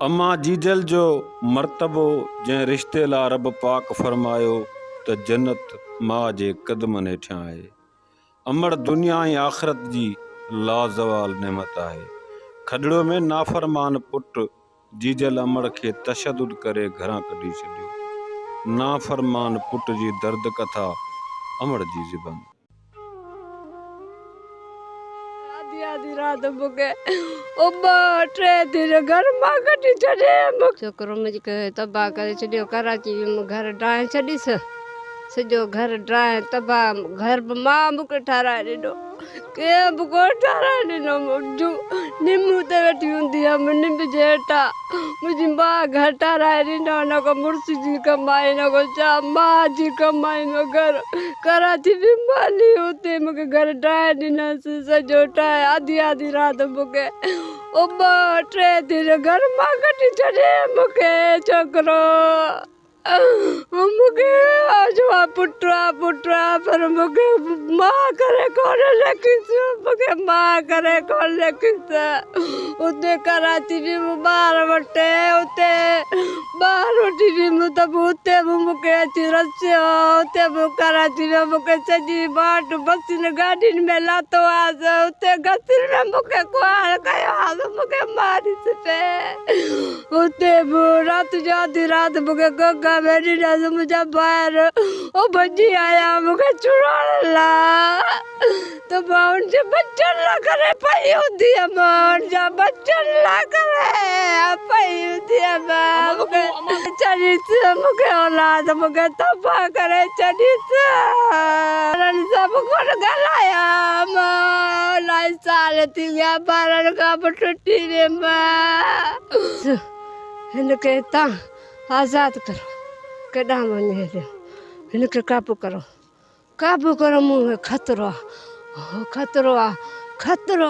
امان جيجل جو مرتبو جنهن رشتي لا رب پاڪ فرمايو ته جنت ماء جي قدمن هيٺيان آهي. امڙ دنيا ۽ آخرت جي لازوال نعمت آهي. کڏڙو ۾ نافرمان پٽ جيجل امڙ کي تشدد ڪري گهران ڪڍي ڇڏيو. نافرمان پٽ جي درد ڪٿا امڙ جي زبان. آڌي آڌي رات مونکي او ٻه ٽي ڌير گهر مان ڪڍي ڇڏيم. ڇوڪرو منهنجي کي تباهه ڪري ڇڏيو ڪراچي ويم گهر ڊاهي ڇڏيس سڄو گهر ڊاهي تباهه گهر به مان مونکي ٺاراهي ڏنو ڪنهن به ڪونه ٺاراهي ڏنو منهنجو نم تي ويٺي هوندي هيم نم جي هيٺان منهنجي ماء گهر ٺاراهي ڏنو نه ڪو مڙس جي ڪمائي نه ڪو ڇا ماء جي ڪمائي ۾ گهر ڪراچي به مالي اتي مونکي گهر ٺاهي ڏنس سڄو ٺاهي آڌي آڌي رات مونکي او ٻه ٽي ڌير گهر مان ڪڍي ڇڏي مونکي ڇوڪرو مونکي جو آ پٽ آ پٽ آ پر مونکي ماء ڪري ڪونه ليکيس مونکي ماء ڪري ڪونه ليکيس اتي ڪراچي به مون ٻار وٽ اتي ٻار وٺي ويم ته به اتي به مون کي اچي رسيو. اتي به ڪراچي ۾ مون کي سڄي واٽ بسن گاڏين ۾ لاتو هئس. اتي گسين ۾ مون کي ڪهاڙ ڪيو هئس. مون کي ماريس پئي. اتي به رات جو اڌ رات مون کي گوگا ۾ ڏنس. منهنجا ڀائر او ڀڄي آيا مون کي ڇڙائڻ لاء. ته مان ان جي ٻچن لاء ڪري پئي هوندي هيم ان جا ٻچن لاء ڪري پئي هوندي هيم مونکي ڇڏيس مونکي اولاد مونکي تباهه ڪري ڇڏيس انهن سان به ڪونه ڳالهايان مان الاهي سال ٿي ويا ٻارن کان به ٽٽي ويم هن کي هتان آزاد ڪرو ڪيڏانهن وڃي هليو هن کي قابو ڪرو قابو ڪرو مون کي خطرو آ خطرو آ خطرو.